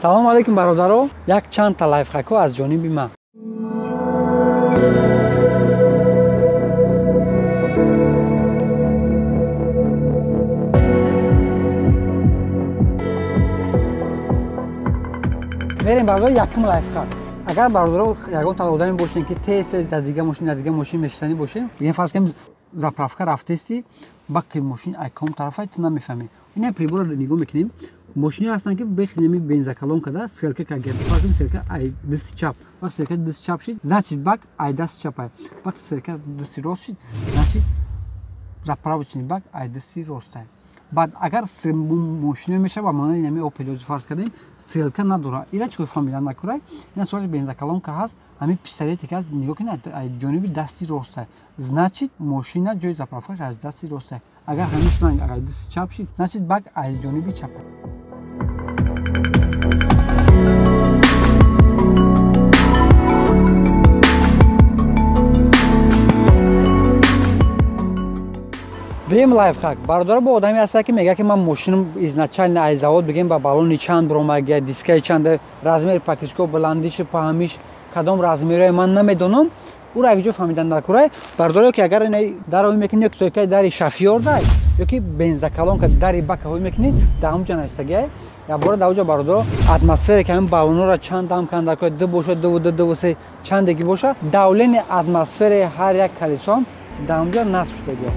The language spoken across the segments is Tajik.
Салом алейкум бародаро, як чанд та лайфхакҳо аз ҷониби ман. Мерем бародаро якум лайфхак. Агар бародаро ягон та одаме бошем ки тез тез дар дига мошин дар дига мошин мешиштанӣ бошем, бигем фарз кунем заправка рафтести, баки мошин ай ком тарафай ту намефаҳмӣ. Ина приборро нигоҳ мекунем. Мошине ҳастанд ки бехинеми бензоколонка да стрелка кагер. Фарз кунем стрелка ай дасти чап. Вақте стрелка дасти чап шид, значит бак ай дасти чап ай. Вақте стрелка дасти рост шид, значит заправочный бак ай дасти рост ай. Баъд агар мошине мешава, ба маънои нами Opel фарз кардем, стрелка надора. Ира чӣ фаҳмидан накурай? Ина суоли бензоколонка ҳаст, ҳамин пистолете ки ҳаст, нигоҳ кунед, ай ҷониби дасти рост ай. Значит мошина ҷои заправкаш аз дасти рост ай. Агар ҳамин шланг ай дасти чап шид, значит бак ай ҷониби чап ай. Дуюм лайфхак. Бародаро бо одаме ҳаста ки мегӯяд ки ман мошинам изначально ай завод бигем ба баллони чанд буромагия, дискаи чанд, размери пакичко, баландишу паҳмиш, кадом размерое ман намедонам. Ӯро як ҷо фаҳмидан накурай. Бародаро ки агар ина дар ҳой мекунӣ, ё ки дари шафёрдай, ё ки бензоколонка дари бака ҳой мекунӣ, дар ҳамон ҷо навиштагиай. Як бора дар ҷо бародаро атмосфере ки ҳамин баллонҳоро чанд дам кунанд дар кор, ду боша, дуву ду, дуву се, чандеги боша, давлени атмосфераи ҳар як колесоам дар ҳамон ҷо насб шудагиай.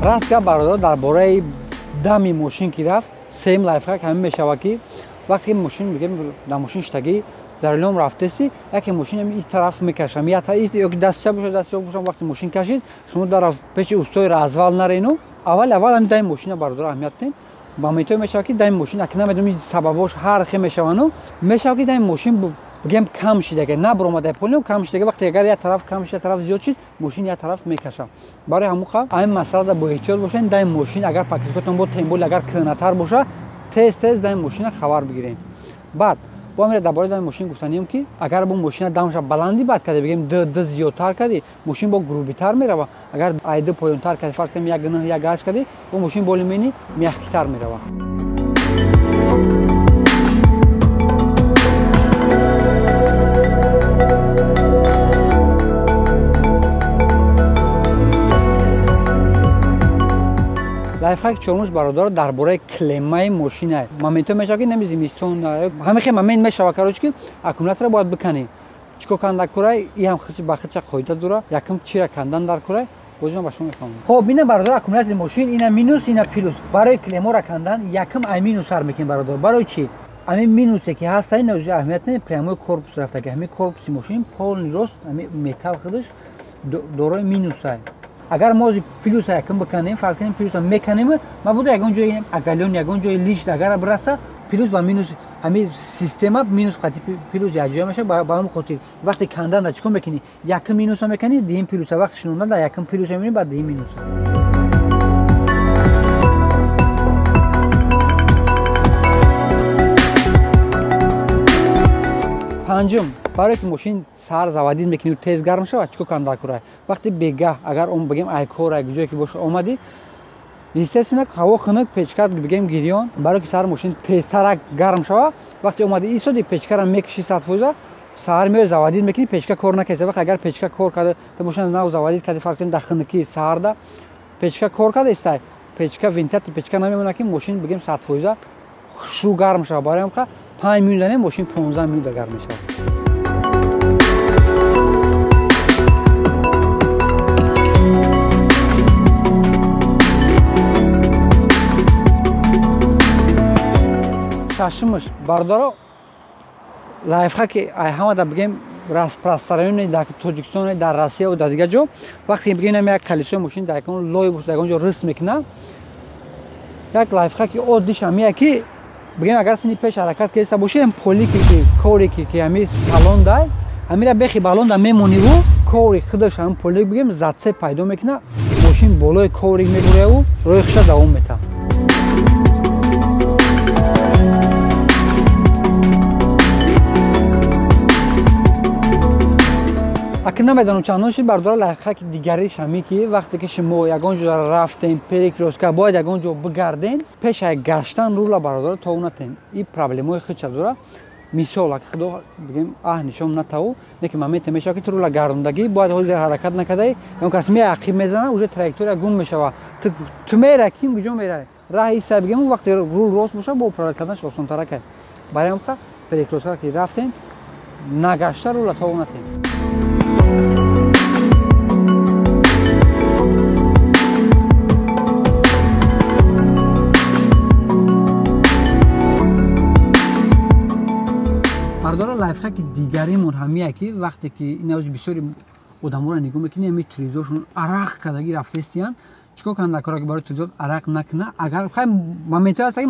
Раст гап бародаро дар бораи дами мошин ки рафт, сеюм лайфхак ҳамин мешавад ки вақте ки мошин бигем дар мошин штагӣ дар рулём рафтести, яке мошин ин тараф мекашам, ё ки дасти чап боша, дасти рост боша, вақте мошин кашид, шумо дар пеши устои развал нарену. Аввал аввал ҳамин дами мошина бародаро аҳамият диҳем. Ба метои мешавад ки дами мошин аки намедонам сабабош ҳар хел мешавану, мешавад ки дами мошин бигем кам шидаге, набаромада полиум кам шидаге. Вақте агар як тараф кам шида, тараф зиёд шид, мошин як тараф мекашад. Барои ҳамон қа ҳамин масъалада бо эҳтиёт бошед. Дами мошин агар пакетикотон бо тембол агар кӯҳнатар боша, тез тез дами мошина хабар бигиред. Баъд бо ҳамира дар бораи дами мошин гуфтанием ки агар бо мошина дамша баландӣ бад кардӣ, бигем д д зиёдтар кардӣ, мошин бо грубитар мерава. Агар ай д поёнтар кардӣ, фарз кунем як нӯҳ як ҳашт кардӣ, бо мошин боли мени мягкитар мерава. Лайфхак чормуш бародаро дар бораи клеммаи мошина. Моментҳо мешавад ки нами зимистон, ҳамин хел момент мешавад, короче ки аккумулятора бояд биканӣ. Чӣ кор кандан дар курай? И ҳам хичи ба хича қоида дора. Якум чира кандан дар курай? Боз ман ба шумо мефаҳмам. Хоб, ина бародаро аккумулятори мошин, ина минус, ина плюс. Барои клеммаро кандан якум ай минус сар мекунем бародаро. Барои чӣ? Ҳамин минусе ки ҳаст, ина уже аҳамият не, прямой корпус рафтаги. Ҳамин корпуси мошин полный рост, ҳамин металл худаш дорои минусай. Агар мо плюса якум биканем, фарз кунем плюса меканем, мабудо ягон ҷои агалён, ягон ҷои лишт агар бираса, плюс ва минус, ҳамин система минус қати плюс якҷоя мешавад. Ба ҳамин хотир вақте кандан дар чӣ кор мекунӣ? Якум минуса меканӣ, дуюм плюса. Вақте шинондан дар якум плюса мебинӣ, баъд дуюм минуса. Панҷум, барое ки мошин саҳар заводид мекунӣ тез гарм шавад, чӣ кор кандан дар курай? Вақте бегаҳ агар он бигем ай кор ай ҷое ки боша омадӣ, естественно ҳаво хунук, печка бигем гирён, барое ки саҳар мошин тезтарак гарм шавад, вақте омадӣ истоди печкаро мекушӣ 100%, саҳар меои заводид мекунӣ, печка кор накарда. Вақте агар печка кор карда, ту мошина нав заводид кардӣ, фарз кунем дар хунукӣ саҳарда печка кор карда истай, печка вентилятор печка намемонад ки мошин бигем 100% хушрӯ гарм шавад. Барои ҳамин 5 минута не, мошин 15 минута гарм мешавад. Шашумаш бародаро лайфхаки ай ҳамада бигем распространённый дар Тоҷикистон, дар Россия ва дар дигар ҷо, вақте бигем як колесои мошин дар ягон лой бошад, дар ягон ҷо рис мекунад, як лайфхаки оддиш ҳамия ки бигем агар сини пеш ҳаракат кардиста бошӣ, ҳам полике ки коврике ки ҳамин баллон дай, ҳамира бехи баллон да мемониву коврик худаш ҳамин полик бигем зацеп пайдо мекунад, мошин болои коврик мебураву роҳи хуша давом метаҳад. Аки намедонам чандон шид бардора лайфхаки дигариш ҳами ки вақте ки шумо ягон ҷо рафтем перекрёстка бояд ягон ҷо бигарден, пешай гаштан рула бародора тов натен. И проблемаи худша дора. Мисол аки худо бигем аҳ нишон натаву, не ки моменте мешава ки ту рула гардондагӣ бояд ҳоли ҳаракат накардаи, ягон кас меақиб мезана, уже траектория гум мешава. Ту мерай, ким куҷо мерай? Раҳи иса бигем вақте рул рост боша, бо управлять карданаш осонтара кай. Барои ҳамқа перекрёстка ки рафтем, нагашта рула тов натен. Бардора лайфхаки дигаримон ҳамия ки вақте ки ин бисёри одаморо нигоҳ мекунӣ, ҳами тризошон арақ кардагӣ рафтаистиянд. Чикор кунанд дар кора ки барои тризот арақ накуна? Агар хай моментҳое ҳаст ки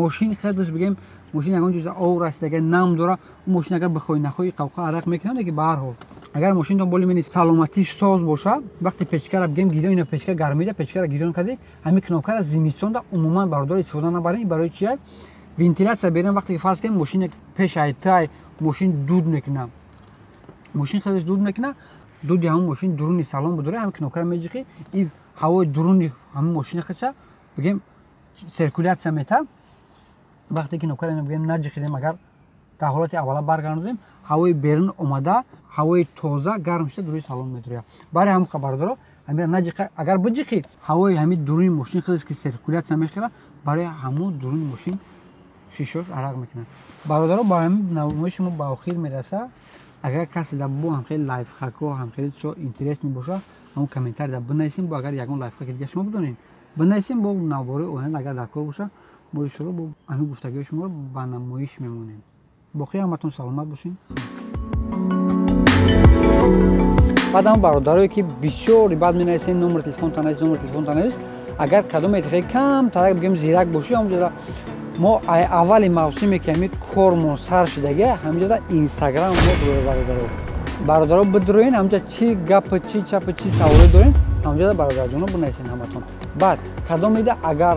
мошин хелаш бигем мошин ягон ҷо ов расидага нам дора, мошин агар бихоҳӣ нахоҳӣ қавқа арақ мекунад, лекин ба ҳар ҳол агар мошинтон боли мени саломатиш соз боша, вақте печкара бигем гирён, ина печка гармида, печкара гирён кардӣ, ҳами кнопкара зимистонда умуман бародор истифода набаред. Барои чия? Вентилятсия берем вақте ки фарз кунем мошин пеш айтай мошин дуд мекуна, мошин хелеш дуд мекуна, дуди ҳамон мошин дуруни салон будора, ҳами кнопкара меҷиқӣ, и ҳавои дуруни ҳамон мошина худша бигем циркулятсия мета. Вақте ки кнопкара бигем наҷиқидем, агар дар ҳолати аввала баргардонем, ҳавои берун омада, ҳавои тоза гарм шуда дуруни салон медуря. Барои ҳамон хабардоро ҳамира наҷиқа, агар биҷиқӣ ҳавои ҳами дуруни мошин хелеш ки циркулятсия мехӯра, барои ҳамон дуруни мошин шишош арақ мекунад. Бародаро, ба ҳамин намоиши мо ба охир мераса. Агар касе дар бо ҳамхели лайфхакҳо, ҳамхели чизҳо интересный боша, ҳамон комментарий дар бинависем. Бо агар ягон лайфхаки дига шумо бидонед, бинависем. Бо навбораи оянда агар дар кор боша, мо иншоалло бо ҳамин гуфтагиҳои шуморо ба намоиш мемонем. Боқӣ ҳаматон саломат бошед. Баъдам бародарое ки бисёри баъд менависен номер телефонта навис, номер телефонта навис, агар кадоме хеле камтарак бигем зирак бошӣ, ҳамонҷода мо аввали мавсиме ки ҳамин кормон сар шудага, ҳаминҷода инстаграм мо бародаро. Бародаро бидроен, ҳаминҷа чӣ гапа, чӣ чапа, чӣ саволе дорен, ҳаминҷода бародарҷоно бинависен ҳаматон. Баъд кадомеда агар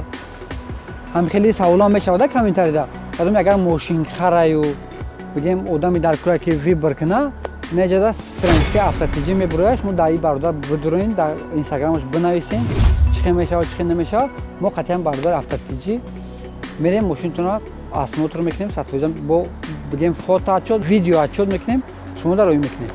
ҳам хеле саволам мешавада комментарида, кадоме агар мошинхараю бигем одами дар кура ки вибр куна, неҷода страничка автотиҷӣ мебурояд, шумо дар ин бародар бидроен, дар инстаграмаш бинависен, чӣ хел мешавад, чӣ хел намешавад. Мо қатъиян бародари автотиҷӣ мерем, мошинтонро осмотр мекунем, сатфоиза бо бигем фото отчёт, видео отчёт мекунем, шумо дар рӯй мекунем.